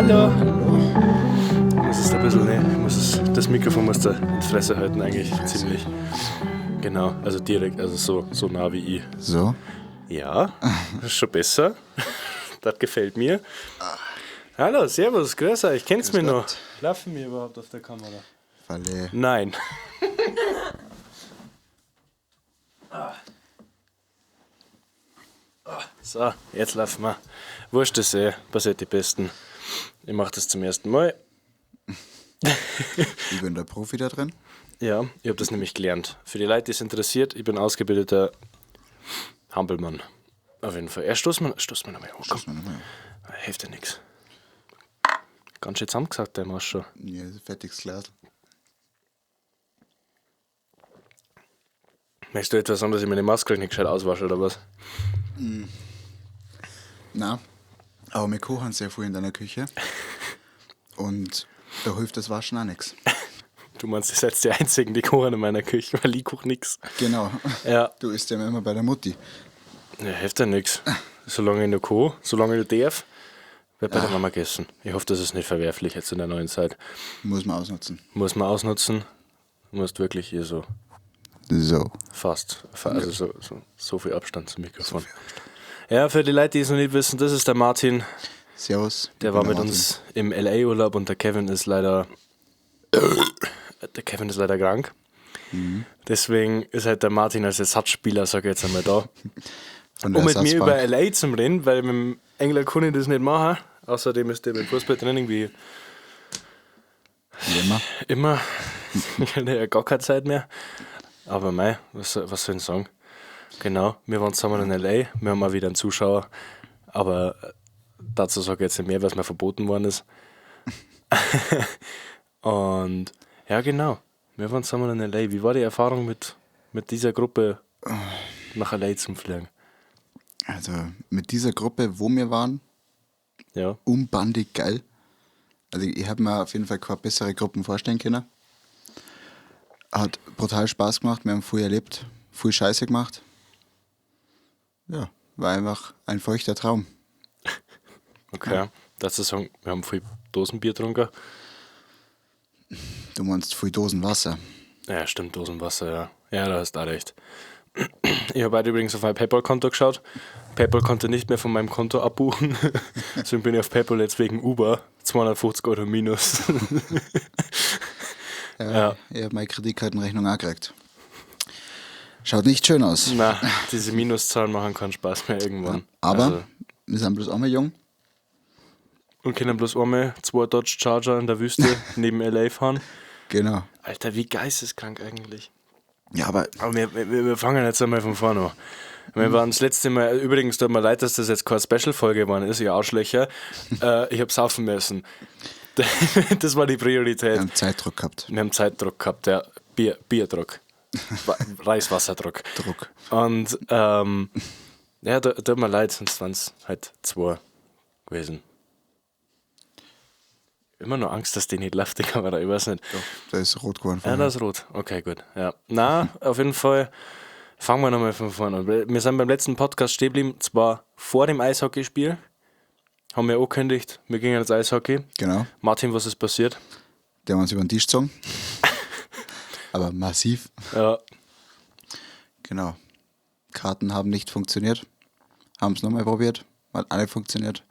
Hallo. Ich muss es ein bisschen, ne? Ich muss es, das Mikrofon muss da in die Fresse halten eigentlich ziemlich. Genau, also direkt, also so nah wie ich. So. Ja, das ist schon besser. Das gefällt mir. Hallo, servus, grüß euch, kennst mich noch? Laufen wir überhaupt auf der Kamera? Falle. Nein. So, jetzt laufen wir. Wurscht ist eh, passiert die Besten. Ich mach das zum ersten Mal. Ich bin der Profi da drin. Ja, ich hab das nämlich gelernt. Für die Leute, die es interessiert, ich bin ausgebildeter Hampelmann. Auf jeden Fall. Ja, stoß mal nochmal hoch. Stoß mal nochmal. Hilft ja nix. Ganz schön zusammengesagt, der Marsch schon. Ja, fertiges Glas. Möchtest du etwas sagen, dass ich meine Maske nicht gescheit auswasche, oder was? Nein, aber wir kochen sehr viel in deiner Küche. Und da hilft das Waschen auch nix. Du meinst, ihr seid die Einzigen, die kochen in meiner Küche, weil ich koche nix. Genau. Ja. Du isst ja immer bei der Mutti. Ja, hilft ja nix. Solange ich noch koche, solange ich noch darf, wird bei der Mama gegessen. Ich hoffe, das ist nicht verwerflich jetzt in der neuen Zeit. Muss man ausnutzen. Muss man ausnutzen. Du musst wirklich hier so. So. Fast. Also so viel Abstand zum Mikrofon. So viel Abstand. Ja, für die Leute, die es noch nicht wissen, das ist der Martin. Servus. Der war mit uns im LA-Urlaub und der Kevin ist leider. Der Kevin ist leider krank. Mhm. Deswegen ist halt der Martin als Ersatzspieler, sag ich jetzt einmal, da. Um mit mir über LA zu reden, weil mit dem Engler kann ich das nicht machen. Außerdem ist der mit Fußballtraining wie immer. Immer. Ich habe ja gar keine Zeit mehr. Aber mei, was soll ich sagen? Genau, wir waren zusammen in LA, wir haben auch wieder einen Zuschauer, aber dazu sage ich jetzt nicht mehr, was mir verboten worden ist. Und ja, genau, wir waren zusammen in LA. Wie war die Erfahrung mit dieser Gruppe nach LA zum Fliegen? Also mit dieser Gruppe, wo wir waren, ja. Unbandig geil. Also ich habe mir auf jeden Fall keine bessere Gruppen vorstellen können. Hat brutal Spaß gemacht, wir haben viel erlebt, viel Scheiße gemacht. Ja, war einfach ein feuchter Traum. Okay, ja. Dazu sagen, wir haben viel Dosenbier getrunken. Du meinst viel Dosenwasser. Ja, stimmt, Dosenwasser, ja. Ja, da hast du auch recht. Ich habe heute übrigens auf mein PayPal-Konto geschaut. PayPal konnte nicht mehr von meinem Konto abbuchen. Deswegen bin ich auf PayPal jetzt wegen Uber 250 Euro minus. Ja, ich habe meine Kreditkartenrechnung auch gekriegt. Schaut nicht schön aus. Na, diese Minuszahlen machen keinen Spaß mehr irgendwann. Ja, aber also, wir sind bloß einmal jung. Und können bloß einmal 2 Dodge Charger in der Wüste neben LA fahren. Genau. Alter, wie geisteskrank eigentlich. Ja, aber wir fangen jetzt einmal von vorne an. Wir waren das letzte Mal, übrigens tut mir leid, dass das jetzt keine Special-Folge geworden ist, ihr Arschlöcher. Ich hab saufen müssen. Das war die Priorität. Wir haben Zeitdruck gehabt. Wir haben Zeitdruck gehabt, ja. Bierdruck. Reiswasserdruck. Druck. Und ja, tut mir leid, sonst waren es halt 2 gewesen. Immer noch Angst, dass die nicht läuft, die Kamera, ich weiß nicht. Doch, da ist rot geworden. Ja, da ist rot. Okay, gut. Ja. Na, auf jeden Fall fangen wir nochmal von vorne an. Wir sind beim letzten Podcast stehen geblieben, zwar vor dem Eishockeyspiel. Haben wir angekündigt, wir gingen ins Eishockey. Genau. Martin, was ist passiert? Der haben uns über den Tisch gezogen. Aber massiv. Ja. Genau. Karten haben nicht funktioniert. Haben es nochmal probiert. Hat alle funktioniert.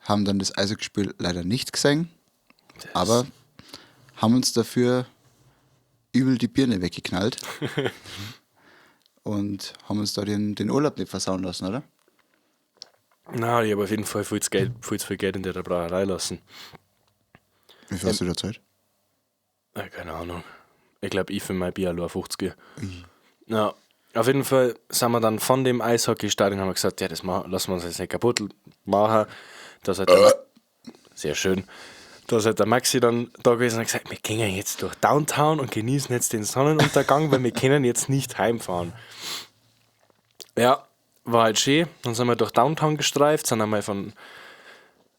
Haben dann das Eishockeyspiel leider nicht gesehen. Das aber haben uns dafür übel die Birne weggeknallt. Und haben uns da den Urlaub nicht versauen lassen, oder? Na, ich habe auf jeden Fall viel zu viel Geld in der Brauerei lassen. Wie viel hast du da Zeit? Ja, keine Ahnung. Ich glaube, ich für mein Bier nur 50. Ja, auf jeden Fall sind wir dann von dem Eishockeystadion, haben wir gesagt, ja, das lassen wir uns jetzt nicht kaputt machen. Das hat sehr schön. Da ist halt der Maxi dann da gewesen und hat gesagt, wir gehen jetzt durch Downtown und genießen jetzt den Sonnenuntergang, weil wir können jetzt nicht heimfahren. Ja, war halt schön. Dann sind wir durch Downtown gestreift, sind einmal von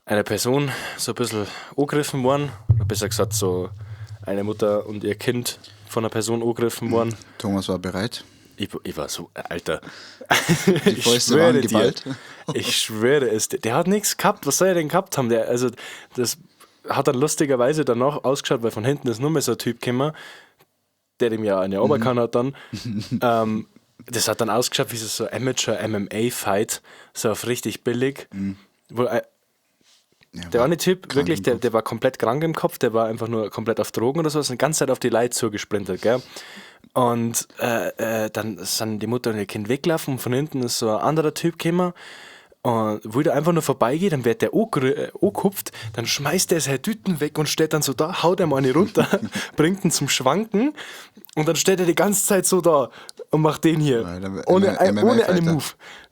einer Person so ein bisschen angegriffen worden. Oder besser gesagt, so eine Mutter und ihr Kind von einer Person angegriffen worden. Thomas war bereit. Ich war so, Alter. Die Fäuste waren geballt. Ich schwöre es, der hat nichts gehabt. Was soll er denn gehabt haben? Der, also, das hat dann lustigerweise danach ausgeschaut, weil von hinten ist nur mehr so ein Typ gekommen, der dem ja eine Oberkann hat dann. Das hat dann ausgeschaut wie so Amateur MMA-Fight, so auf richtig billig. Wo, Ja, der eine Typ, krank wirklich, im der, Kopf. der war komplett krank im Kopf, der war einfach nur komplett auf Drogen oder so, ist die ganze Zeit auf die Leute zugesprintet, gell? Und dann sind die Mutter und ihr Kind weggelaufen und von hinten ist so ein anderer Typ gekommen und wo der einfach nur vorbeigeht, dann wird der angekupft, dann schmeißt der seine Tüten weg und steht dann so da, haut ihm eine runter, bringt ihn zum Schwanken und dann steht er die ganze Zeit so da und macht den hier. Ja, dann ohne, MMA ohne einen Fighter. Move.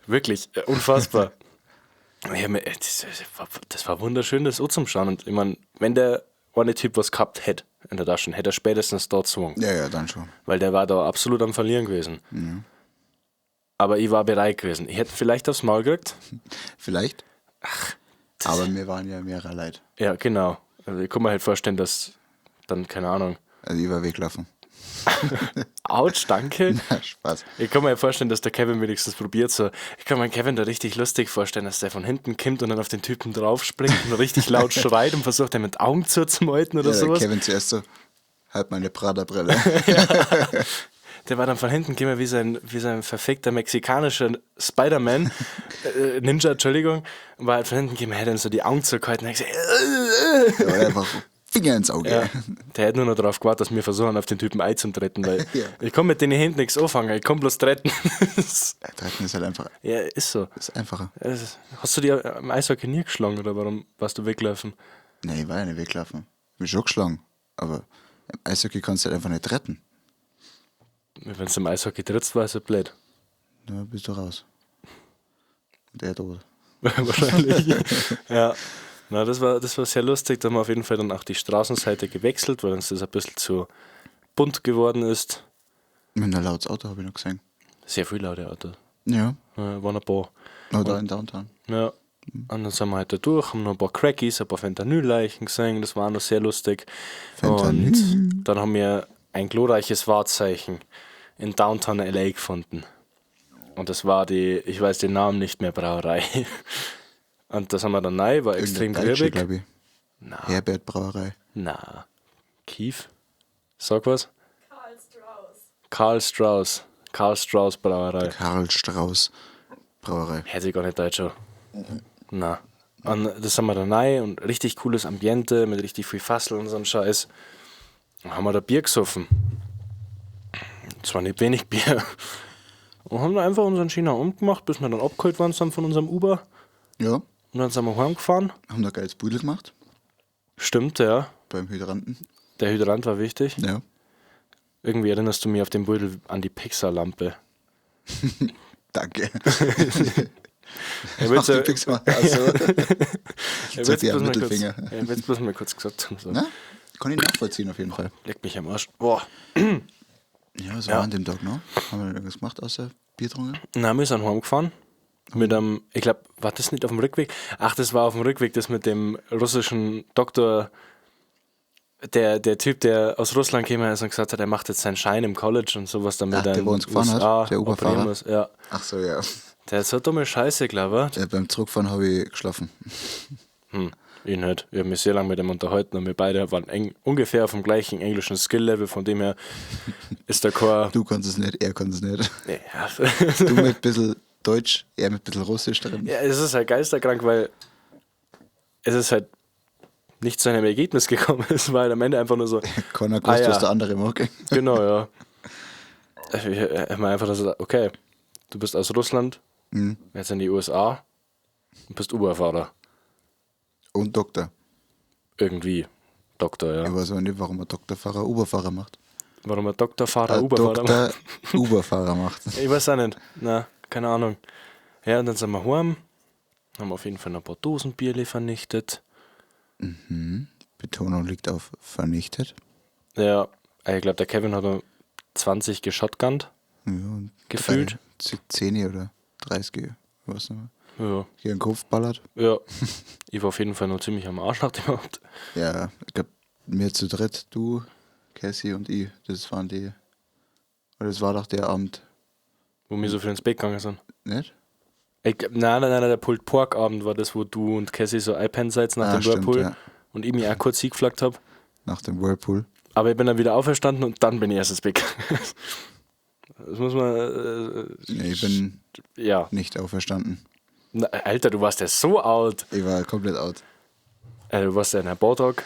Wirklich, unfassbar. Ich hab mir, das war wunderschön, das auch zum Schauen. Und ich mein, wenn der eine Typ was gehabt hätte in der Tasche, hätte er spätestens dort gezwungen. Ja, ja, dann schon. Weil der war da absolut am Verlieren gewesen. Mhm. Aber ich war bereit gewesen. Ich hätte vielleicht aufs Maul gekriegt. Vielleicht. Aber mir waren ja mehrere Leute. Ja, genau. Also ich kann mir halt vorstellen, dass dann, keine Ahnung. Also ich war weglaufen. Autsch, danke. Spaß. Ich kann mir halt vorstellen, dass der Kevin wenigstens probiert so. Ich kann mir Kevin da richtig lustig vorstellen, dass der von hinten kommt und dann auf den Typen draufspringt und richtig laut schreit und versucht, ihn mit Augen zuzuhalten oder Ja, der sowas. Kevin zuerst so, halt meine Prada-Brille. Der war dann von hinten gekommen wie sein verfickter mexikanischer Spider-Man, Ninja, Entschuldigung, und war halt von hinten gekommen, hat ihm so die Augen zugehalten und hat gesagt, Der war einfach Finger ins Auge. Ja, der hat nur noch darauf gewartet, dass wir versuchen, auf den Typen einzutreten, weil Ja. ich kann mit den Händen nichts anfangen, ich kann bloß treten. Ja, Treten ist halt einfach, Ja, ist so. ist einfacher. Ja, das ist, hast du dir am Eishockey nie geschlagen oder warum warst du weggelaufen? Nee, ich war ja nicht weglaufen. Ich bin schon geschlagen. Aber im Eishockey kannst du halt einfach nicht retten. Wenn du im Eishockey trittst, war es ja blöd. Da bist du raus. Und er tot. Wahrscheinlich. Ja. Na, das war sehr lustig. Da haben wir auf jeden Fall dann auch die Straßenseite gewechselt, weil uns das ein bisschen zu bunt geworden ist. Mit einem lautes Auto habe ich noch gesehen. Sehr viel laute Autos. Ja. Ja, waren ein paar. Oh, da in Downtown. Ja. Und dann sind wir halt da durch, haben noch ein paar Crackies, ein paar Fentanyl-Leichen gesehen, das war auch noch sehr lustig. Fentanyl. Und dann haben wir ein glorreiches Wahrzeichen in Downtown LA gefunden. Und das war die, ich weiß den Namen nicht mehr, Brauerei. Und das haben wir dann rein, war extrem Irgendeine Deutsche, grübig. glaube ich. Na, Herbert Brauerei. na. Kief? Sag was? Karl Strauss. Karl Strauss. Karl Strauss Brauerei. Karl Strauss Brauerei. Hätte ich gar nicht deutsch an. Na. Und das haben wir dann rein und richtig cooles Ambiente mit richtig viel Fassel und so einem Scheiß. Dann haben wir da Bier gesoffen. Zwar nicht wenig Bier. Und haben dann einfach unseren China umgemacht, bis wir dann abgeholt worden sind von unserem Uber. Ja. Und dann sind wir heimgefahren. Haben da geiles Pudel gemacht. Stimmt, ja. Beim Hydranten. Der Hydrant war wichtig. Ja. Irgendwie erinnerst du mich auf den Beutel an die Pixar-Lampe. Danke. Ich Mach die Pixar. Also, Ich Zeig dir am Mittelfinger. will's bloß mal kurz gesagt haben. So. na? Kann ich nachvollziehen auf jeden Fall. Leck mich am Arsch. Boah. Ja, was war an dem Tag noch? Haben wir irgendwas gemacht außer Bier getrunken? Na, wir sind heimgefahren. Mit einem, ich glaube, war das nicht auf dem Rückweg? Ach, das war auf dem Rückweg, das mit dem russischen Doktor, der Typ, der aus Russland gekommen ist und gesagt hat, er macht jetzt seinen Schein im College und sowas, damit Ach, er der, in wo uns gefahren hat? USA Der Uber-Fahrer? operieren muss. Ja. Ach so, ja. Der hat so dumme Scheiße, glaube ich. Beim Zurückfahren habe ich geschlafen. Ich nicht. Ich habe mich sehr lange mit ihm unterhalten und wir beide waren ungefähr auf dem gleichen englischen Skill-Level, von dem her ist der Chor. Du kannst es nicht, er kann es nicht. Ja. Du mit ein bisschen Deutsch, er mit ein bisschen Russisch drin. Ja, es ist halt geisterkrank, weil es ist halt nicht zu einem Ergebnis gekommen. Es war halt am Ende einfach nur so. Keiner gewusst, Ah, ja. was der andere mag. Genau, ja. Ich meine einfach, so, okay, du bist aus Russland, jetzt in die USA und bist Uber-Fahrer. Und Doktor. Irgendwie. Doktor, ja. Ich weiß aber nicht, warum ein Doktorfahrer Uberfahrer macht. Warum ein Doktorfahrer Ein Uber-Fahrer macht. Doktor Uberfahrer macht. Ich weiß auch nicht. Na, keine Ahnung. Ja, und dann sind wir heim. Haben auf jeden Fall noch ein paar Dosen Bierle vernichtet. Betonung liegt auf vernichtet. Ja, ich glaube, der Kevin hat noch 20 geschotgunnt. Ja, und Gefühlt. 10 oder 30, ich weiß nicht mehr. Ja. Hier den Kopf ballert. Ja. Ich war auf jeden Fall noch ziemlich am Arsch nach dem Abend. Ja, ich glaube, wir zu dritt, du, Cassie und ich, das waren die. Oder das war doch der Abend, Wo wir so früh ins Bett gegangen sind. Nicht? Ich, nein, nein, nein, der Pulled Pork Abend war das, wo du und Cassie so eingepennt seid nach Ah, dem stimmt, Whirlpool ja. und ich mich auch kurz hingeflaggt habe. Nach dem Whirlpool. Aber ich bin dann wieder auferstanden und dann bin ich erst ins Bett gegangen. Das muss man. Nee, ich bin Ja. nicht auferstanden. Na, Alter, du warst ja so out. Ich war komplett out. Du warst ja in einem Bautrag,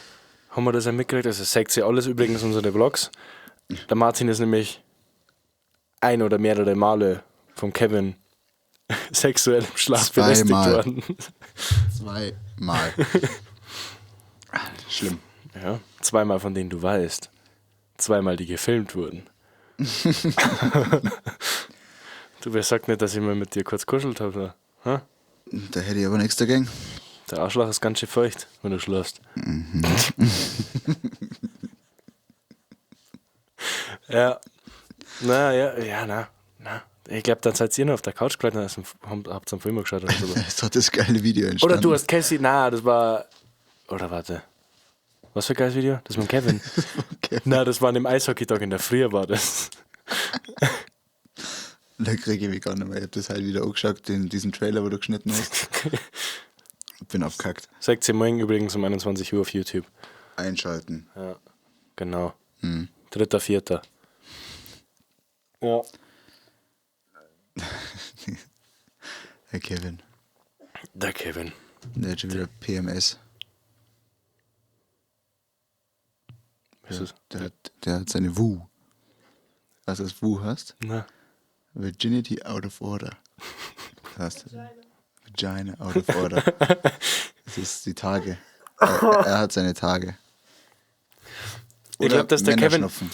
haben wir das ja mitgekriegt. Also, das zeigt sich alles übrigens unsere Vlogs. Der Martin ist nämlich ein oder mehrere Male vom Kevin sexuell im Schlaf belästigt Zweimal. worden. Zweimal. Schlimm. Ja, zweimal von denen du weißt. Zweimal, die gefilmt wurden. Du, wer sagt nicht, dass ich mal mit dir kurz kuschelt habe? Ne? Da hätte ich aber nichts dagegen. Der Arschloch ist ganz schön feucht, wenn du schlafst. Ja. Na, ja, ja, na, na. Ich glaube, dann seid ihr noch auf der Couch gelegen und habt am Film geschaut oder so. Es hat das geile Video entstanden. Oder du hast Cassie, na, das war. Oder warte. Was für ein geiles Video? Das mit Kevin. Okay. Na, das war an dem Eishockey-Tag in der Früh, war das. Da kriege ich mich gar nicht mehr. Ich hab das halt wieder angeschaut, diesen Trailer, wo du geschnitten hast. Bin abgekackt. Sagt sie morgen übrigens um 21 Uhr auf YouTube. Einschalten. Ja, genau. Dritter, vierter. Ja. Herr Kevin. Der Kevin. Der hat schon wieder PMS. Was ist Der hat seine WU. Was das WU heißt? Na. Virginity out of order. Das heißt Vagina out of order. Das ist die Tage. Er hat seine Tage. Ich glaube, dass der Kevin, Männerschnupfen.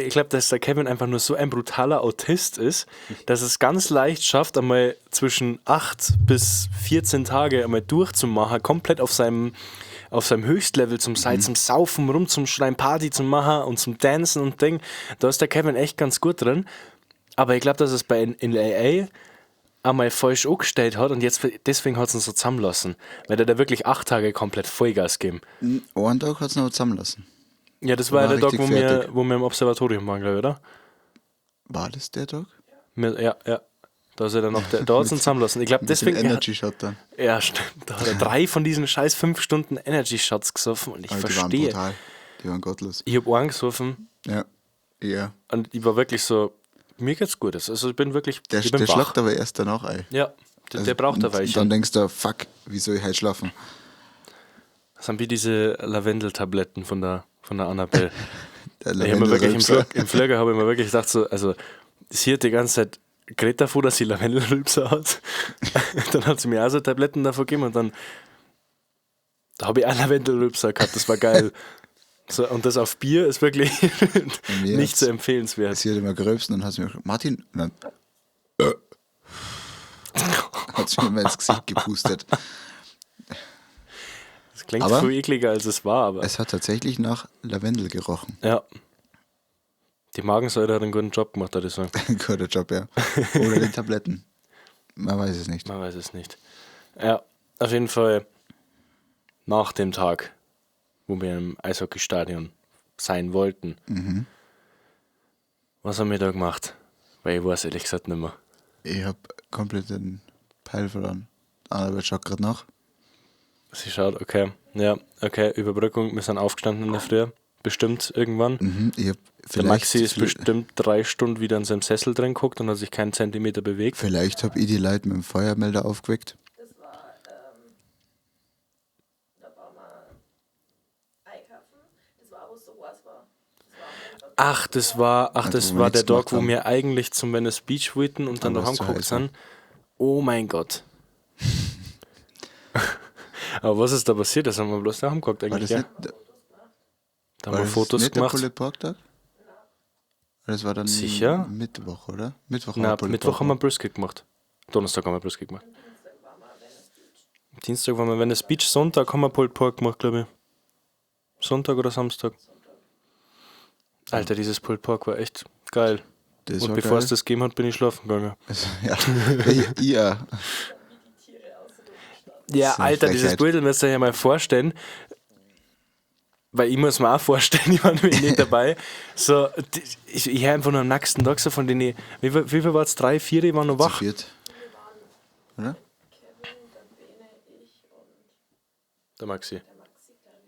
ich glaube, dass der Kevin einfach nur so ein brutaler Autist ist, dass es ganz leicht schafft, einmal zwischen 8 bis 14 Tage einmal durchzumachen, komplett auf seinem Höchstlevel zum Sein, zum Saufen, rum zum Schreien, Party zu machen und zum Dancen und Ding. Da ist der Kevin echt ganz gut drin. Aber ich glaube, dass es bei in LA einmal falsch angestellt hat und jetzt deswegen hat es ihn so zusammenlassen. Weil der da wirklich 8 Tage komplett Vollgas gegeben. Einen Tag hat es noch zusammenlassen. Ja, das war ja War der Tag, richtig fertig. wo wir im Observatorium waren, glaube ich, oder? War das der Tag? Ja, ja. Da ist er dann noch, da hat es ihn zusammenlassen. Ich glaube, Mit deswegen. dem Energy Shot dann. Ja, stimmt. Da hat er 3 von diesen scheiß 5 Stunden Energy Shots gesoffen und ich Aber die waren verstehe. brutal. Die waren gottlos. Ich habe einen gesoffen Ja. Ja. und ich war wirklich so, mir geht's gut. Also ich bin wirklich, Der, ich bin der wach. schlagt aber erst danach ein. Ja, der braucht Und ein Weilchen. Dann denkst du, fuck, wie soll ich heute schlafen? Das sind wie diese Lavendeltabletten von der Annabelle. Der Ich hab mir wirklich Lavendelrülpser. im Flieger habe ich mir wirklich gedacht, so, also sie hat die ganze Zeit geredet davon, dass sie Lavendelrülpser hat. Dann hat sie mir auch so Tabletten davon gegeben und dann habe ich auch Lavendelrülpser gehabt, das war geil. So, und das auf Bier ist wirklich mir nicht so hat's- empfehlenswert. Sie hat immer gerülpst und dann hat sie mir gesagt, Martin, und dann hat sie mir immer ins Gesicht gepustet. Das klingt Aber- viel ekliger, als es war, aber Es hat tatsächlich nach Lavendel gerochen. ja. Die Magensäure hat einen guten Job gemacht, würde ich sagen. Guter Job, ja. Oder die Tabletten. Man weiß es nicht. Man weiß es nicht. Ja, auf jeden Fall nach dem Tag, wo wir im Eishockeystadion sein wollten. Was haben wir da gemacht? Weil ich weiß ehrlich gesagt nicht mehr. Ich habe komplett den Peil verloren. Annabelle schaut gerade nach. Sie schaut, okay, ja, okay, Überbrückung, wir sind aufgestanden in der Früh, bestimmt irgendwann. Ich hab Der vielleicht, Maxi ist bestimmt 3 Stunden wieder in seinem Sessel drin geguckt und hat sich keinen Zentimeter bewegt. Vielleicht habe ich die Leute mit dem Feuermelder aufgeweckt. Das war, da war mal einkaufen. Das war, wo es so heiß war. Das war am Montag. Ach, das Also, wo wir war der nichts gemacht Tag, wo haben. wir eigentlich zum Venice Beach wollten und dann Aber daheim es zu geguckt heiß war. sind. Oh mein Gott. Aber was ist da passiert? Das haben wir bloß daheim geguckt War eigentlich. das Ja. nicht, Da haben war wir das Fotos nicht der gemacht. Pulled Pork Tag? Das war dann Sicher? Mittwoch, oder? Mittwoch haben Na, wir Pulled Mittwoch Pork haben wir Brisket gemacht. Donnerstag haben wir Brisket gemacht. Dienstag waren wir Venice Beach, Sonntag haben wir Pulled Pork gemacht, glaube ich. Sonntag oder Samstag? Alter, dieses Pulled Pork war echt geil. Das Und war bevor es geil. das gegeben hat, bin ich schlafen gegangen. Ja, ja. Ja, Das ist eine Alter, dieses Frechheit. Bild müsst ihr euch ja mal vorstellen. Weil ich muss mir auch vorstellen, ich war nämlich nicht dabei. So, ich hör einfach nur am nächsten Tag so von denen, wie viel war es? 3, 4, die waren noch wach. Zu viert. Oder? Kevin, der Bene, ich und Der Maxi. der Maxi, glaube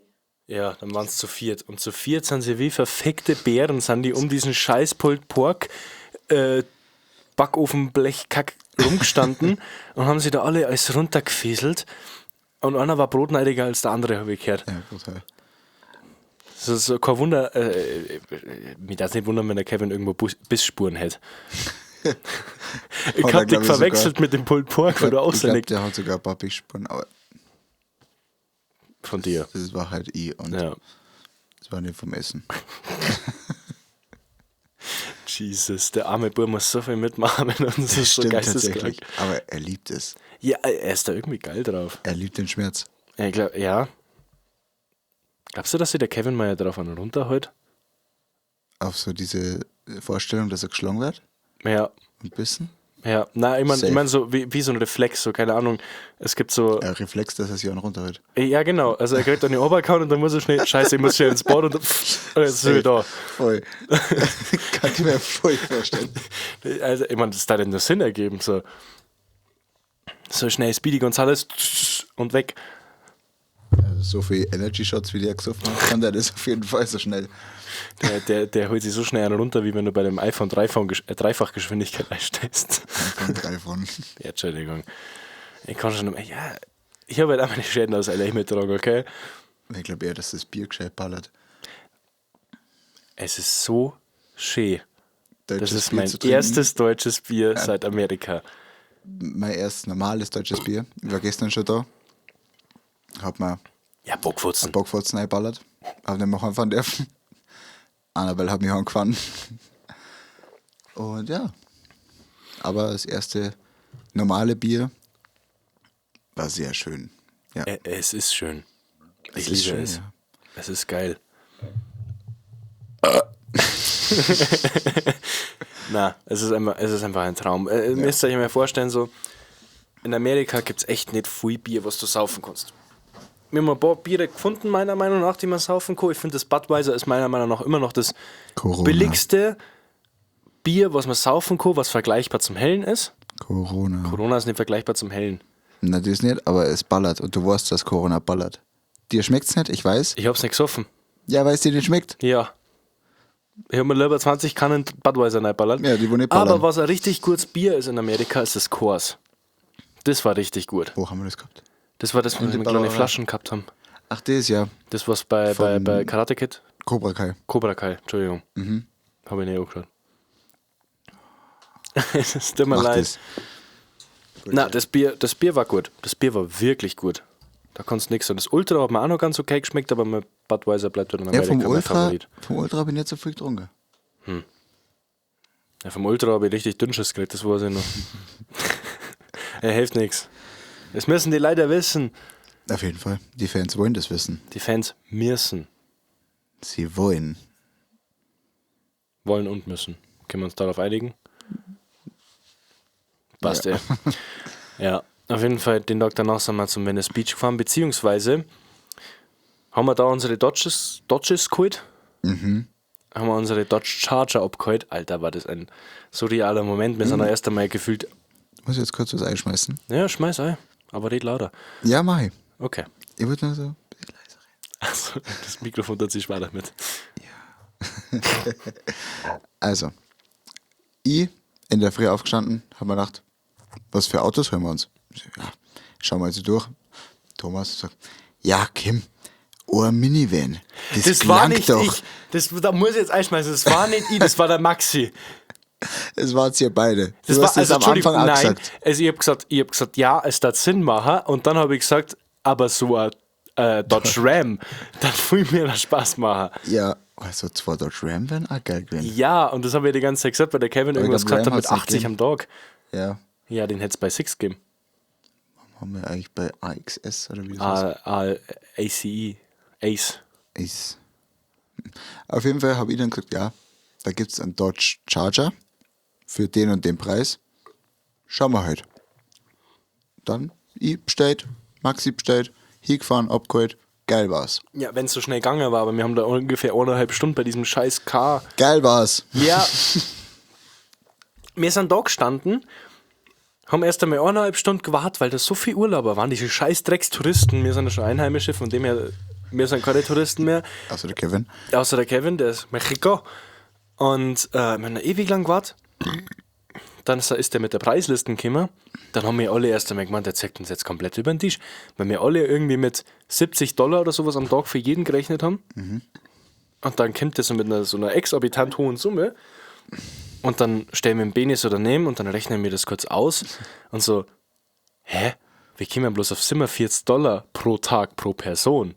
ich. Ja, dann waren es zu viert. Und zu viert sind sie wie verfickte Bären, sind die um diesen scheiß Pulled Pork Backofenblechkack rumgestanden und haben sie da alle alles runtergefieselt. Und einer war brotneidiger als der andere, habe ich gehört. Ja, brutal. Das ist so kein Wunder, mich darf nicht wundern, wenn der Kevin irgendwo Bissspuren hat. Ich Hat er, hab dich glaub ich, verwechselt sogar. mit dem Pulled Pork, weil du auch Ich so glaube, nicht der hat sogar ein paar Bissspuren, aber von dir. das war halt ich und Ja. das war nicht vom Essen. Jesus, der arme Bub muss so viel mitmachen mit uns. Das ist so Stimmt geisteskrank. tatsächlich. Aber er liebt es. Ja, er ist da irgendwie geil drauf. Er liebt den Schmerz. Ja, ich glaub, ja. Glaubst du, dass sich der Kevin mal drauf einen runterholt? Auf so diese Vorstellung, dass er geschlagen wird Ja. und bissen. Ja, na, ich meine, ich Safe. mein so wie so ein Reflex, so, keine Ahnung. Es gibt so. Er Reflex, dass er sich einen runterholt. Ja, genau. Also er kriegt dann die Oberkauen und dann muss er schnell, scheiße, ich muss schnell ins Bad und jetzt ist er wieder da. Voll. Kann ich mir voll vorstellen. Also, ich meine, das hat denn nur Sinn ergeben. So, so schnell Speedy Gonzales und weg. Also so viel Energy Shots, wie der gesoffen hat, kann der das auf jeden Fall so schnell. Der holt sich so schnell einen runter, wie wenn du bei dem iPhone Dreifachgeschwindigkeit einstellst. Von drei von. Ja, Entschuldigung. Ich kann schon. Ja, ich habe halt auch meine Schäden aus LA mitgetragen, okay? Ich glaube eher, dass das Bier gescheit ballert. Es ist so schön. Das Deutsches ist Bier mein zu trinken. erstes deutsches Bier seit Amerika. Mein erstes normales deutsches Bier. Ich war gestern schon da. Hab mir Ja, Bockfurzen. Bockfurzen einballert. Hab nicht mehr heimfahren dürfen. Annabelle hat mich heimgefahren. Und ja. Aber das erste normale Bier war sehr schön. Ja. Es ist schön. Ich Es ist liebe schön, es. ja. Es ist geil. Na, es ist einfach ein Traum. Ihr müsst euch mal vorstellen, so in Amerika gibt es echt nicht viel Bier, was du saufen kannst. Wir haben ein paar Biere gefunden, meiner Meinung nach, die man saufen kann. Ich finde, das Budweiser ist meiner Meinung nach immer noch das Corona. billigste Bier, was man saufen kann, was vergleichbar zum Hellen ist. Corona. Corona ist nicht vergleichbar zum Hellen. Na, das nicht, aber es ballert. Und du weißt, dass Corona ballert. Dir schmeckt's nicht, ich weiß. Ich hab's nicht gesoffen. Ja, weil es dir nicht schmeckt. Ja. Ich hab mir lieber 20 Kannen Budweiser reinballert. Ja, die wo nicht ballern. Aber was ein richtig gutes Bier ist in Amerika, ist das Coors. Das war richtig gut. Wo haben wir das gehabt? Das war das, wo wir die mit kleine Ballerei. Flaschen gehabt haben. Ach, das ja. Das was bei Von- bei Karate Kid? Cobra Kai. Cobra Kai, Entschuldigung. Mhm. Habe ich nicht angeschaut. Es tut mir Mach leid. das. Na, das Bier war gut. Das Bier war wirklich gut. Da konntest du nichts sagen. Das Ultra hat mir auch noch ganz okay geschmeckt, aber mein Budweiser bleibt dann in Ja, Amerika vom mein Ultra, Favorit. vom Ultra bin ich nicht so viel getrunken. Ja, vom Ultra habe ich richtig Dünnschiss gekriegt, das weiß ich noch. Er hilft nichts. Das müssen die leider wissen. Auf jeden Fall. Die Fans wollen das wissen. Die Fans müssen. Sie wollen. Wollen und müssen. Können wir uns darauf einigen? Passt, ja. Ja, auf jeden Fall, den Tag danach sind wir zum Venice Beach gefahren, beziehungsweise haben wir da unsere Dodges geholt. Mhm. Haben wir unsere Dodge Charger abgeholt. Alter, war das ein surrealer Moment. Wir sind da erst einmal gefühlt, Muss ich jetzt kurz was einschmeißen? ja, schmeiß ein, aber red lauter. Ja, mach ich. Okay. Ich wollte nur so ein bisschen leiser reden. Also, das Mikrofon tut sich schwer damit. Also, ich in der Früh aufgestanden, hab mir gedacht, was für Autos holen wir uns? Ich so, ja, schauen wir also durch. Thomas sagt, ja, Kim, oh, ein Minivan. Das, Das war klang nicht doch. ich. Das, da muss ich jetzt einschmeißen. Das war nicht ich, das war der Maxi. Es wart ihr beide. Das du war hast das also, am Entschuldigung, Anfang auch nein. gesagt. Also ich habe gesagt, ich hab gesagt, ja, es darf Sinn machen. Und dann habe ich gesagt, aber so ein Dodge Ram, dann will mir das Spaß machen. Ja, also zwei Dodge Ram wären auch geil gewesen. Ja, und das habe ich die ganze Zeit gesagt, weil der Kevin ich irgendwas glaub, gesagt hat Ram mit hat's nicht 80 gegeben. am Tag. Ja. Ja, den hätte es bei Six gegeben. Haben wir eigentlich bei AXS oder wie das heißt? A, A, ACE, Ace. Ist. Auf jeden Fall habe ich dann gesagt, ja, da gibt es einen Dodge Charger für den und den Preis. Schauen wir halt. Dann ich bestellt, Maxi bestellt, hingefahren, abgeholt, Geil war's. Ja, wenn es so schnell gegangen war, aber wir haben da ungefähr 1,5 Stunden bei diesem scheiß Car. Geil war's. Ja. Wir sind da gestanden, haben erst einmal 1,5 Stunden gewartet, weil da so viel Urlauber waren, diese scheiß Dreckstouristen. Wir sind ja schon Einheimische, von dem her, wir sind keine Touristen mehr. Außer der Kevin. Außer der Kevin, der ist Mexiko. Und wir haben da ewig lang gewartet. Dann ist der mit der Preislisten gekommen. Dann haben wir alle erst einmal gemeint, der zeigt uns jetzt komplett über den Tisch. Weil wir alle irgendwie mit 70 $ oder sowas am Tag für jeden gerechnet haben. Und dann kommt der so mit so einer exorbitant hohen Summe. Und dann stellen wir den Beni so daneben und dann rechnen wir das kurz aus. Und so, hä? Wir kommen bloß auf 47 $ pro Tag pro Person.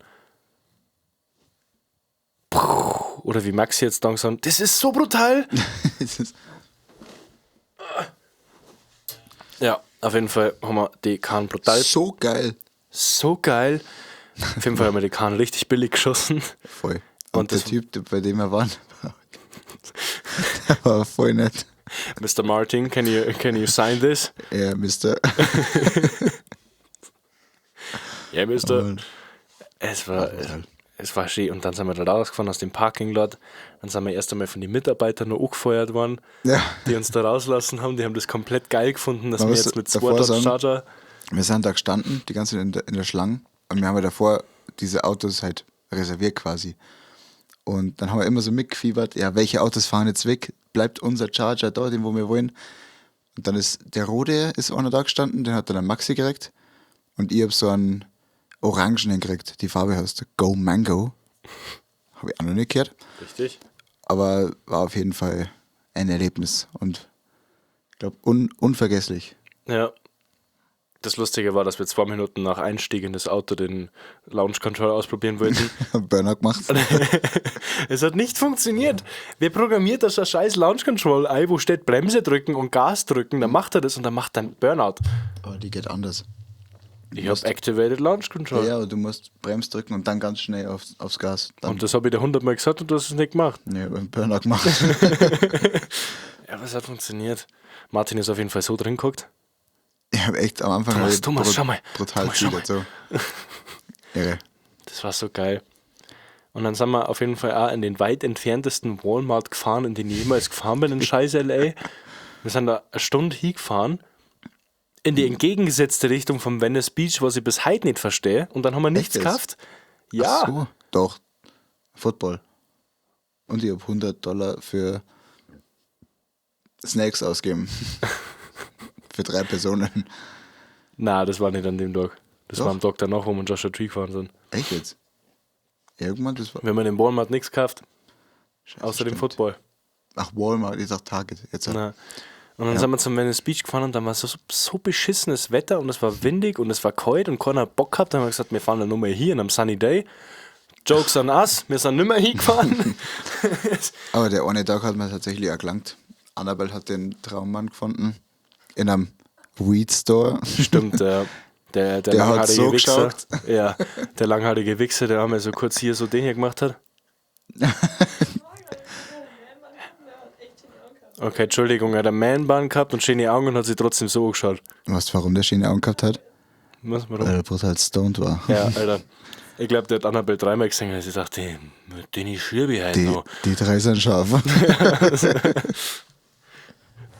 Puh. Oder wie Max jetzt dann gesagt, das ist so brutal. Das ist- Ja, auf jeden Fall haben wir die Karren brutal. So geil. So geil. Auf jeden Fall haben wir die Karren richtig billig geschossen. Voll. Und Und der das- Typ, bei dem wir waren, der war voll nett. Mr. Martin, can you sign this? Ja, Mister. Yeah, Mister. Und brutal. Es war schön. Und dann sind wir da rausgefahren aus dem Parking Lot. Dann sind wir erst einmal von den Mitarbeitern noch angefeuert worden, die uns da rauslassen haben. Die haben das komplett geil gefunden, dass Man wir muss jetzt mit zwei davor Dodge sagen, Charger. Wir sind da gestanden, die ganze Zeit in der Schlange. Und wir haben ja davor diese Autos halt reserviert quasi. Und dann haben wir immer so mitgefiebert, ja, welche Autos fahren jetzt weg? Bleibt unser Charger da, den wo wir wollen? Und dann ist der Rote ist einer da gestanden, den hat dann der Maxi gekriegt. Und ich hab so einen orangenen gekriegt. Die Farbe heißt Go Mango. Habe ich auch noch nicht gehört. Richtig. Aber war auf jeden Fall ein Erlebnis und ich glaube unvergesslich. Ja. Das Lustige war, dass wir 2 Minuten nach Einstieg in das Auto den Launch Control ausprobieren wollten. Burnout gemacht. Es hat nicht funktioniert. Wer programmiert das scheiß Launch Control ein, wo steht Bremse drücken und Gas drücken, dann macht er das und dann macht er einen Burnout. Aber die geht anders. Ich habe Activated Launch Control. Ja, aber du musst Brems drücken und dann ganz schnell aufs Gas. Dann, Und das habe ich dir hundertmal gesagt und du hast es nicht gemacht. nee, ich hab einen Burnout gemacht. Ja, aber es hat funktioniert. Martin ist auf jeden Fall so drin geguckt. Ich habe echt am Anfang Thomas, hab ich Thomas, schau mal. brutal Thomas, schau zielert, so. Irre. Das war so geil. Und dann sind wir auf jeden Fall auch in den weit entferntesten Walmart gefahren, in den ich jemals gefahren bin, in scheiß LA. Wir sind da eine Stunde hingefahren, in die entgegengesetzte Richtung vom Venice Beach, was ich bis heute nicht verstehe. Und dann haben wir nichts Echt jetzt? gekauft. Ja. Ach so, doch. Football. Und ich habe 100 $ für Snacks ausgegeben. Für drei Personen. Na, das war nicht an dem Tag. Das Doch. war am Tag danach, wo wir in Joshua Tree gefahren sind. Echt jetzt? Irgendwann, das war. Wir haben in Walmart nichts gekauft, Scheiße, außer dem stimmt. Football. Ach, Walmart, ich sag Target. Jetzt. Na. Und dann sind wir zum Venice Beach gefahren und dann war so beschissenes Wetter und es war windig und es war kalt und keiner hat Bock gehabt. Dann haben wir gesagt, wir fahren dann nur mal hier an einem Sunny Day. Jokes on us, wir sind nicht mehr hingefahren. Aber der eine Tag hat mir tatsächlich auch gelangt. Annabelle hat den Traummann gefunden. In einem Weed Store. Stimmt, der Der hat langhaarige so Wichser. geschaut. Ja, der langhaarige Wichser, der einmal so kurz hier so den hier gemacht hat. Okay, Entschuldigung, er hat einen Man-Bun gehabt und schöne Augen und hat sich trotzdem so angeschaut. Weißt du, warum der schöne Augen gehabt hat? Was, warum? Weil er brutal stoned war. Ja, Alter. Ich glaube, der hat Annabelle dreimal gesehen und sie dachte, den ich schiebe ich heute noch. Die drei sind scharf.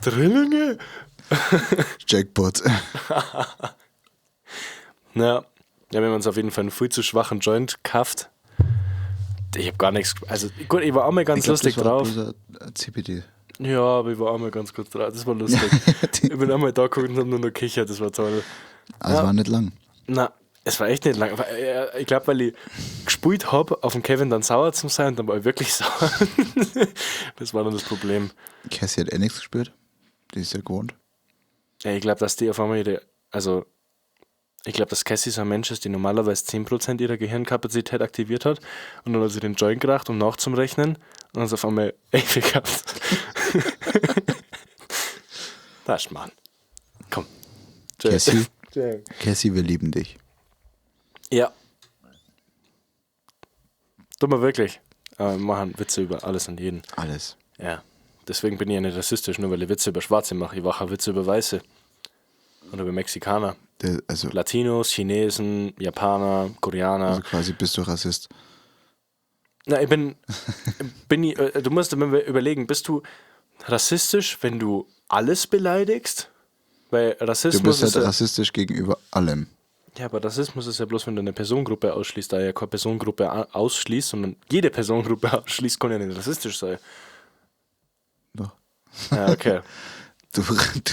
Drillinge? Jackpot. Ja, ja, wir haben uns auf jeden Fall einen viel zu schwachen Joint gekauft. Ich habe gar nichts. Also, gut, ich war auch mal ganz Ich glaub, lustig das war drauf. bloß ein CBD. Ja, aber ich war auch mal ganz kurz drauf. Das war lustig. Ich bin einmal da geguckt und hab nur noch kichert. Das war toll. Also Ja. war nicht lang. Na, es war echt nicht lang. Ich glaube, weil ich gespielt habe, auf den Kevin dann sauer zu sein und dann war ich wirklich sauer. Das war dann das Problem. Cassie hat eh nichts gespürt. Die ist ja gewohnt. Ja, ich glaube, dass die auf einmal ihre, also ich glaube, dass Cassie so ein Mensch ist, die normalerweise 10% ihrer Gehirnkapazität aktiviert hat und dann hat sie den Joint geraucht, um nachzurechnen und dann ist auf einmal ewig gehabt. Das ist Mann. Komm. Cassie, Cassie, wir lieben dich. Ja. Tut mir wirklich. Aber wir machen Witze über alles und jeden. Alles. Ja. Deswegen bin ich ja nicht rassistisch, nur weil ich Witze über Schwarze mache. Ich mache auch Witze über Weiße. Und über Mexikaner. Der, also, Latinos, Chinesen, Japaner, Koreaner. also quasi bist du Rassist. Na, ich bin, bin ich, du musst immer überlegen, bist du rassistisch, wenn du alles beleidigst? Weil Du Rassismus bist ist halt ja, rassistisch gegenüber allem. ja, aber Rassismus ist ja bloß, wenn du eine Personengruppe ausschließt, da ja keine Personengruppe ausschließt, sondern jede Personengruppe ausschließt, kann ja nicht rassistisch sein. Doch. Ja, okay. Du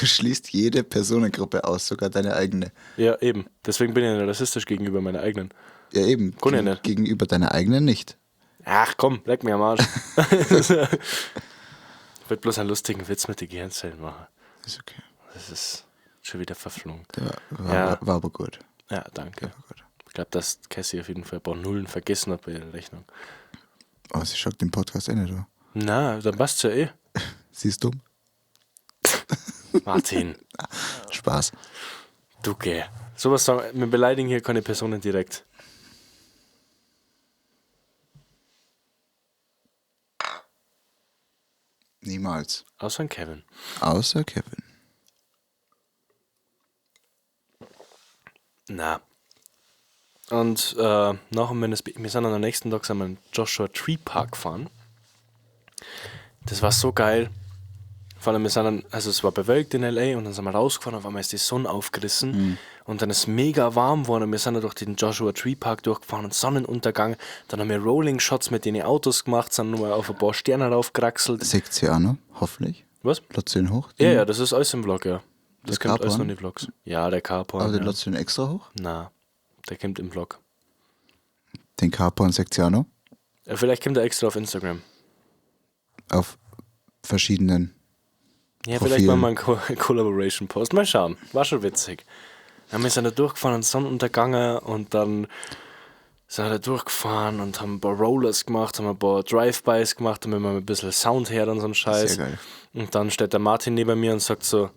schließt jede Personengruppe aus, sogar deine eigene. Ja, eben. Deswegen bin ich ja nicht rassistisch gegenüber meiner eigenen. Ja, eben. Kann ja nicht. Gegenüber deiner eigenen nicht. Ach komm, leck mir am Arsch. Ich wollte bloß einen lustigen Witz mit den Gehirnzellen machen. Ist okay. Das ist schon wieder verflogen. Der war, Ja. war aber gut. Ja, danke. War gut. Ich glaube, dass Cassie auf jeden Fall ein paar Nullen vergessen hat bei ihrer Rechnung. Oh, sie schaut den Podcast eh nicht an. Na, dann passt's ja eh. Sie ist dumm. Martin, Spaß. du geh. Sowas sagen, wir beleidigen hier keine Personen direkt. Niemals. Außer ein Kevin. Außer Kevin. Na. Und nach dem Venice Beach, wir sind dann am nächsten Tag sind wir in Joshua Tree Park gefahren. Das war so geil. Vor allem, wir sind dann, also es war bewölkt in L.A. und dann sind wir rausgefahren, auf einmal ist die Sonne aufgerissen und dann ist es mega warm geworden und wir sind dann durch den Joshua Tree Park durchgefahren und Sonnenuntergang. Dann haben wir Rolling Shots mit den Autos gemacht, sind nochmal auf ein paar Sterne raufgekraxelt. Seht sie auch noch, hoffentlich. Was? Lässt sie ihn hoch? Ja, ja, das ist alles im Vlog, ja. Das Der kommt alles Carporn? noch in die Vlogs. Ja, der Carporn. Aber den ja. lässt du ihn extra hoch? Na, der kommt im Vlog. Den Carporn seht sie auch noch. Ja, vielleicht kommt er extra auf Instagram. Auf verschiedenen. Ja, Profilen. vielleicht machen wir einen Collaboration-Post. Mal schauen. War schon witzig. Dann wir sind da durchgefahren und Sonnenuntergangen und dann sind wir da durchgefahren und haben ein paar Rollers gemacht, haben ein paar Drive-Bys gemacht, damit wir ein bisschen Sound her und so einen Scheiß. Sehr geil. Und dann steht der Martin neben mir und sagt so,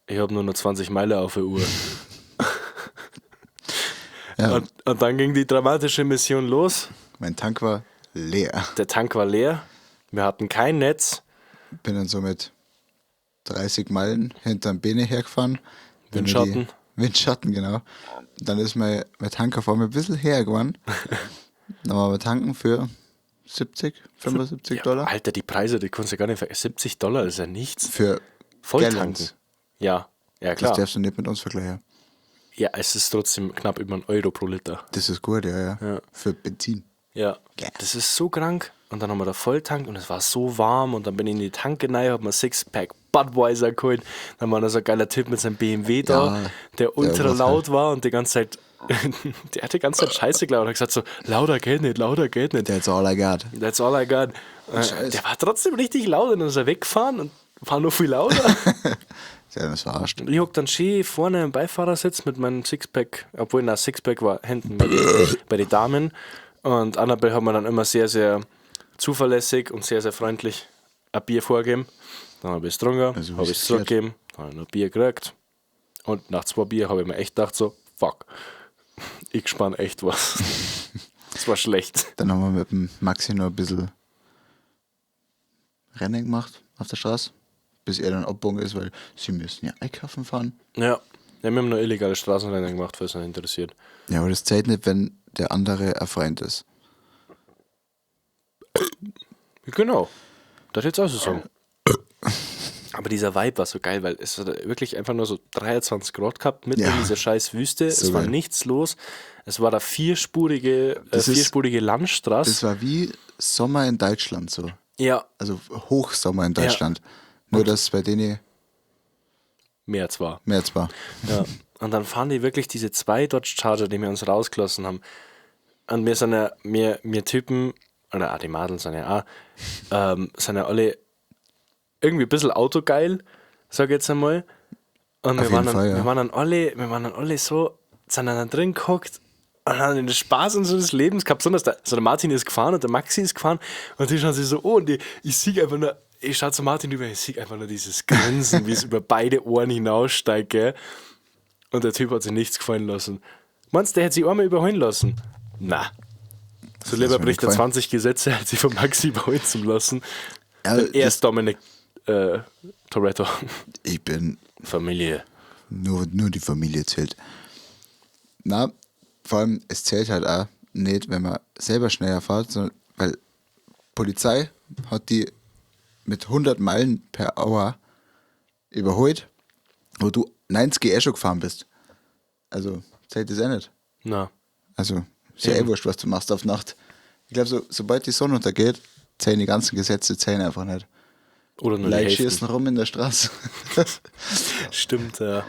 ich habe nur noch 20 Meilen auf der Uhr. Ja, Und dann ging die dramatische Mission los. mein Tank war leer. Der Tank war leer. Wir hatten kein Netz. Bin dann so mit 30 Meilen hinterm Bene hergefahren. Bin mir Windschatten. Windschatten, genau. Dann ist mein Tank auf einmal ein bisschen her geworden. Dann waren wir tanken für 70, 75 Ja, Dollar. Alter, die Preise, die kannst du gar nicht 70 Dollar ist ja nichts. Für Volltanken. Gallons. Ja, ja Das klar. darfst du nicht mit uns vergleichen. Ja, es ist trotzdem knapp über einen Euro pro Liter. Das ist gut, ja, ja. Ja. Für Benzin. Ja. Ja. Das ist so krank. Und dann haben wir da volltankt und es war so warm und dann bin ich in die Tanke rein, hab mir Sixpack Budweiser geholt. Dann war da so ein geiler Typ mit seinem BMW da, Ja, der der ultra war laut war und die ganze Zeit, der hat die ganze Zeit Scheiße gelabert und hat gesagt so, lauter geht nicht, lauter geht nicht. That's all I got. That's all I got. Scheiße. Der war trotzdem richtig laut und dann ist er weggefahren und war noch viel lauter. Der hat uns verarscht. Und ich hock dann schön vorne im Beifahrersitz mit meinem Sixpack, obwohl, na, Sixpack war hinten bei den Damen. Und Annabelle hat mir dann immer sehr, sehr zuverlässig und sehr, sehr freundlich ein Bier vorgegeben. Dann habe ich es getrunken, Also, wie habe ich es es gehört. zurückgegeben, dann habe ich noch Bier gekriegt. Und nach zwei Bier habe ich mir echt gedacht so, fuck, ich spann echt was. Das war schlecht. Dann haben wir mit dem Maxi noch ein bisschen Rennen gemacht auf der Straße, bis er dann abgebogen ist, weil sie müssen ja einkaufen fahren. Ja. Ja, wir haben noch illegale Straßenrennen gemacht, falls euch interessiert. Ja, aber das zählt nicht, wenn der andere ein Freund ist. Genau. Das jetzt auch so sagen. Aber dieser Vibe war so geil, weil es hat wirklich einfach nur so 23 Grad gehabt, mitten Ja. in dieser scheiß Wüste. So es war geil. nichts los. Es war da Das ist- vierspurige Landstraße. Das war wie Sommer in Deutschland so. Ja, Also Hochsommer in Deutschland. Nur, dass bei denen mehr zwar. März war. Ja. Und dann fahren die wirklich diese zwei Dodge Charger, die wir uns rausgelassen haben. Und wir sind ja, wir Typen, oder auch die Madels sind ja auch, sind ja alle irgendwie ein bisschen autogeil, sag ich jetzt einmal. Und Auf wir waren, jeden dann, Fall, ja. wir waren dann alle so, sind dann drin gehockt und haben den Spaß unseres Lebens gehabt. Besonders der, also der Martin ist gefahren und der Maxi ist gefahren und die schauen sich so oh, und die, ich sehe einfach nur, ich schaue zu Martin über, ich sehe einfach nur dieses Grinsen, wie es über beide Ohren hinaussteigt, gell? Und der Typ hat sich nichts gefallen lassen. Meinst du, der hätte sich einmal überholen lassen? Na. So lieber lass mir bricht er nicht gefallen. 20 Gesetze, als sich von Maxi überholen zu lassen. Ja, Denn er das- ist Dominic Toretto. Ich bin Familie. nur die Familie zählt. Na, vor allem, es zählt halt auch nicht, wenn man selber schneller fährt, sondern weil Polizei hat die mit 100 Meilen per Hour überholt, wo du 90 eh schon gefahren bist. Also zählt das eh nicht. Na, Also ist ja eh wurscht, was du machst auf Nacht. Ich glaube, sobald die Sonne untergeht, zählen die ganzen Gesetze zählen einfach nicht. Oder nur die Leute Hälfte. schießen rum in der Straße. Stimmt, ja.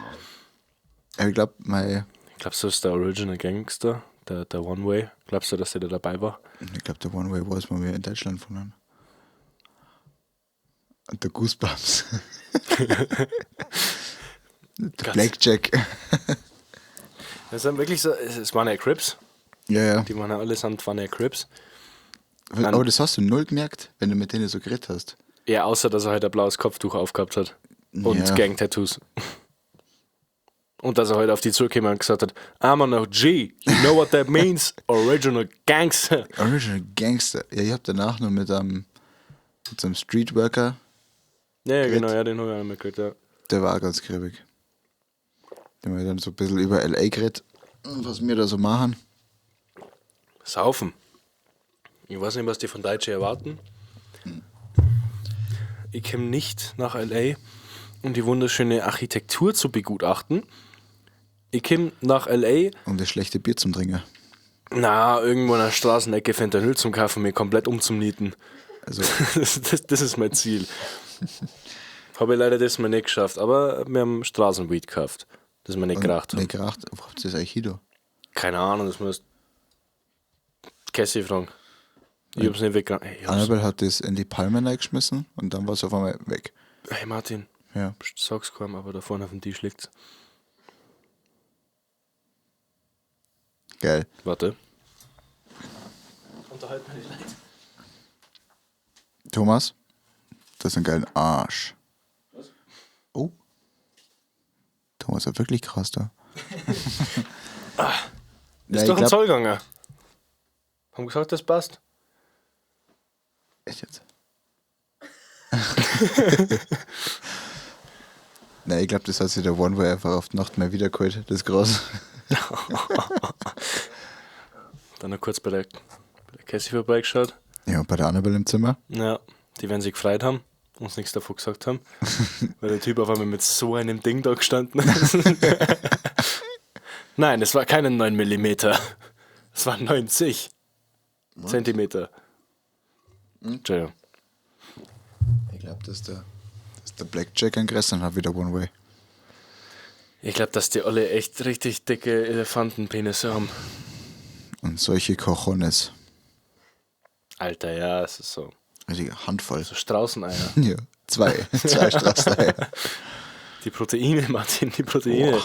Aber ich glaube, mein, Glaubst du, das ist der Original Gangster, der One Way? Glaubst du, dass der da dabei war? ich glaube, der One Way war es mal wieder in Deutschland von einem. Und der Goosebumps. Der Blackjack. Das sind wirklich so, es waren ja Crips. Ja, ja. Die waren ja allesamt waren ja Crips. Aber das hast du null gemerkt, wenn du mit denen so geredet hast. Ja, außer, dass er halt ein blaues Kopftuch aufgehabt hat. Und Ja. Gang-Tattoos. Und dass er halt auf die zugekommen und gesagt hat, I'm an OG, you know what that means? Original Gangster. Original Gangster. Ja, ich hab danach noch mit so einem Streetworker, Ja, ja, Geredet. genau, ja, den habe ich auch noch mitgekriegt, ja. der war auch ganz grimmig. Den haben wir dann so ein bisschen über L.A. geredet, was wir da so machen. Saufen. Ich weiß nicht, was die von Deutschen erwarten. Ich komme nicht nach L.A., um die wunderschöne Architektur zu begutachten. Ich komme nach L.A., Um das schlechte Bier zum Trinken. na, irgendwo in der Straßenecke Fentanyl zum Kaufen, mir komplett umzunieten. Also, Das ist mein Ziel. Habe ich leider das mal nicht geschafft, aber wir haben Straßenweed gekauft, das wir nicht geraucht haben. nicht geraucht. Wo habt ihr das eigentlich hin? Keine Ahnung, das muss Cassie fragen. Ich hab's nicht weggeraucht. Hey, ich hab's- Annabelle hat das in die Palmen reingeschmissen und dann war es auf einmal weg. Hey Martin, Ja. pst, sag's keinem, aber da vorne auf dem Tisch liegt's. Geil. Warte. Unterhalt mich nicht. Thomas, das ist ein geiler Arsch. Was? Oh. Thomas war wirklich krass da. Ist Ja, doch ich ein glaub- Zoll gegangen. Haben gesagt, das passt. Echt jetzt? Nein, ich glaube, das hat sich der One Way einfach auf die Nacht mehr wiedergeholt, das Gras. Dann noch kurz bei der Cassie vorbeigeschaut. Ja, und bei der Annabelle im Zimmer. Ja, die werden sich gefreut haben, uns nichts davon gesagt haben. Weil der Typ auf einmal mit so einem Ding da gestanden ist. Nein, es war keine 9 mm. Es waren 90 Zentimeter. Entschuldigung. Ich glaube, dass der Blackjack ein Gräsern hat, wieder One Way. Ich glaube, dass die alle echt richtig dicke Elefantenpenisse haben. Und solche Cojones. Alter, ja, es ist so. Richtige Handvoll. So Straußeneier. Ja, zwei. Zwei Straßeneier. Die Proteine, Martin, die Proteine. Boah.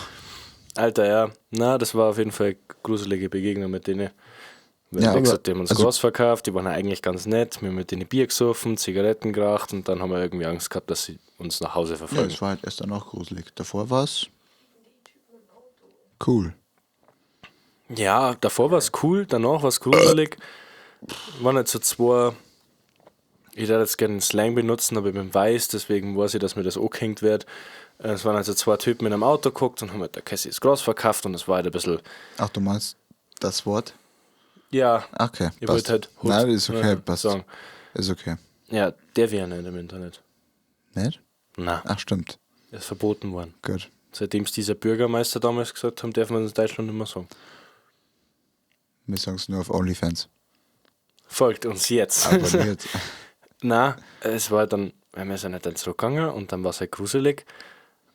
Alter, ja. Na, das war auf jeden Fall eine gruselige Begegnung mit denen. Weil, Ja, wie aber- gesagt, die haben uns also- Gras verkauft, die waren ja eigentlich ganz nett. Wir haben mit denen Bier gesoffen, Zigaretten geraucht und dann haben wir irgendwie Angst gehabt, dass sie uns nach Hause Ja, verfolgen. es war halt erst danach gruselig. Davor war es cool. Ja, davor war es cool, danach war es gruselig. Waren halt so zwei. Ich würde jetzt gerne einen Slang benutzen, aber ich bin weiß, deswegen weiß ich, dass mir das angehängt wird. Es waren also zwei Typen in einem Auto geguckt und haben halt der Cassie das Gras verkauft und es war halt ein bisschen. Ach, du meinst das Wort? Ja, Okay, ich passt. wollte halt Hut, Nein, ist okay, passt. sagen. Ist okay. Ja, der wäre nicht im Internet. Nicht? Na, Ach, stimmt. ist verboten worden. Gut. Seitdem es dieser Bürgermeister damals gesagt haben, darf man es in Deutschland nicht mehr sagen. Wir sagen es nur auf OnlyFans. Folgt uns jetzt. Abonniert. Na, es war dann, wir sind halt dann zurückgegangen und dann war es halt gruselig,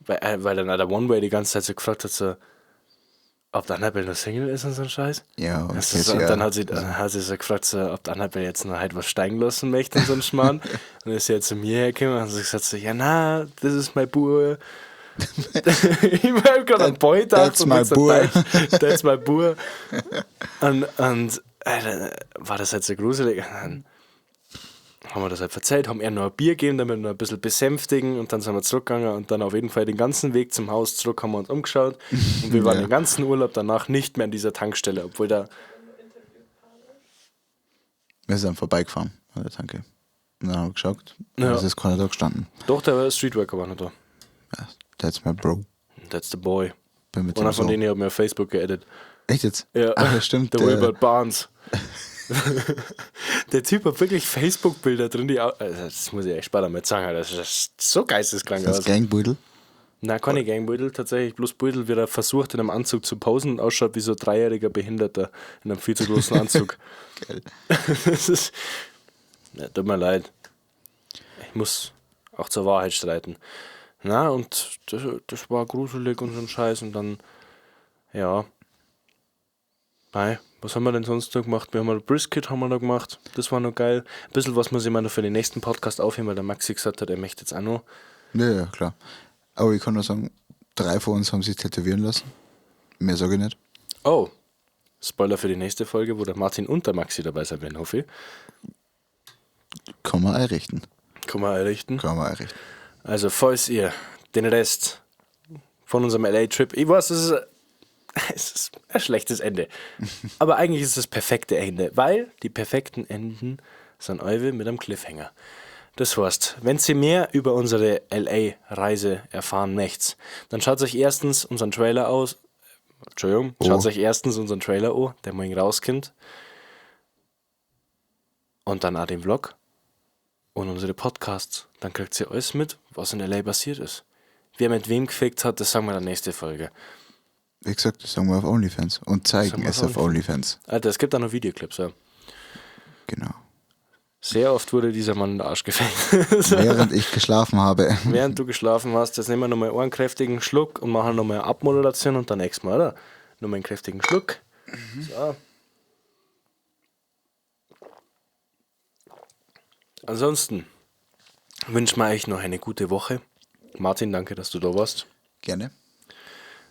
weil dann auch der One Way die ganze Zeit so gefragt hat, so, ob der Annabelle noch Single ist und so ein Scheiß. Ja, und Das ist, Cassie und dann auch. hat sie so gefragt, so, ob die Annabelle jetzt noch halt was steigen lassen möchte und so ein Schmarrn. Und dann ist sie halt zu mir hergekommen und hat sie gesagt so, ja na, das ist mein Bub. Ich hab gerade an Boy gedacht That's und my jetzt an Bub. Deutsch, that's my Bub. Und Alter, war das halt so gruselig. Und dann haben wir das halt verzählt, haben er noch ein Bier gegeben, damit wir noch ein bisschen besänftigen und dann sind wir zurückgegangen und dann auf jeden Fall den ganzen Weg zum Haus zurück haben wir uns umgeschaut und wir waren Ja. den ganzen Urlaub danach nicht mehr an dieser Tankstelle, obwohl da, Wir sind vorbeigefahren an der Tanke. Und dann haben wir geschaut. Und Ja. es ist keiner da gestanden. doch, der Streetworker war noch da. Ja, that's my bro. That's the boy. Bin mit Einer dem von so. denen hat mir auf Facebook geedit. Echt jetzt? Ja. Ach, ja, stimmt. Der Wilbert Barnes. Der Typ hat wirklich Facebook-Bilder drin, die also das muss ich echt später mal sagen, das ist so geisteskrank Das aus. Gangbeutel. Nein, keine Gangbeutel, tatsächlich bloß Beutel, wie er versucht, in einem Anzug zu posen und ausschaut wie so ein dreijähriger Behinderter in einem viel zu großen Anzug. Geil. Das ist. Ja, tut mir leid. Ich muss auch zur Wahrheit streiten. Na, und das war gruselig und so ein Scheiß und dann, ja. Mei, was haben wir denn sonst noch gemacht? Wir haben noch Brisket haben wir noch gemacht. Das war noch geil. Ein bisschen was muss ich mir noch für den nächsten Podcast aufheben, weil der Maxi gesagt hat, er möchte jetzt auch noch. Ja, ja, klar. Aber ich kann nur sagen, 3 von uns haben sich tätowieren lassen. Mehr sage ich nicht. Oh, Spoiler für die nächste Folge, wo der Martin und der Maxi dabei sein werden, hoffe ich. Kann man einrichten. Kann man einrichten. Kann man einrichten. Also, falls ihr den Rest von unserem L A-Trip, ich weiß, es ist ein schlechtes Ende. Aber eigentlich ist es das perfekte Ende, weil die perfekten Enden sind eure mit einem Cliffhanger. Das heißt, wenn ihr mehr über unsere L A-Reise erfahren möchtet, dann schaut euch erstens unseren Trailer aus. Entschuldigung, schaut euch erstens unseren Trailer an, der morgen rauskommt. Und dann auch den Vlog und unsere Podcasts. Dann kriegt ihr alles mit, was in LA passiert ist. Wer mit wem gefickt hat, das sagen wir in der nächsten Folge. Wie gesagt, das sagen wir auf OnlyFans und zeigen Sagen wir es auf OnlyFans. Alter, es gibt auch noch Videoclips, ja. Genau. Sehr oft wurde dieser Mann in den Arsch gefickt. Während ich geschlafen habe. Während du geschlafen hast, jetzt nehmen wir nochmal einen kräftigen Schluck und machen nochmal eine Abmoderation und dann nächstes Mal, oder? Nochmal einen kräftigen Schluck. So. Ansonsten wünschen wir euch noch eine gute Woche. Martin, danke, dass du da warst. Gerne.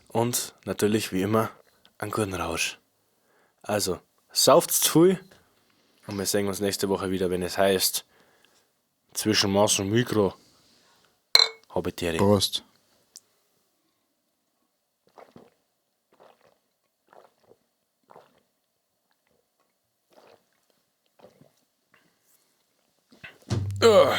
Und natürlich, wie immer, einen guten Rausch. Also, sauft's zu viel und wir sehen uns nächste Woche wieder, wenn es heißt Zwischen Maus und Mikro. Habe die Ehre. Prost. Ugh.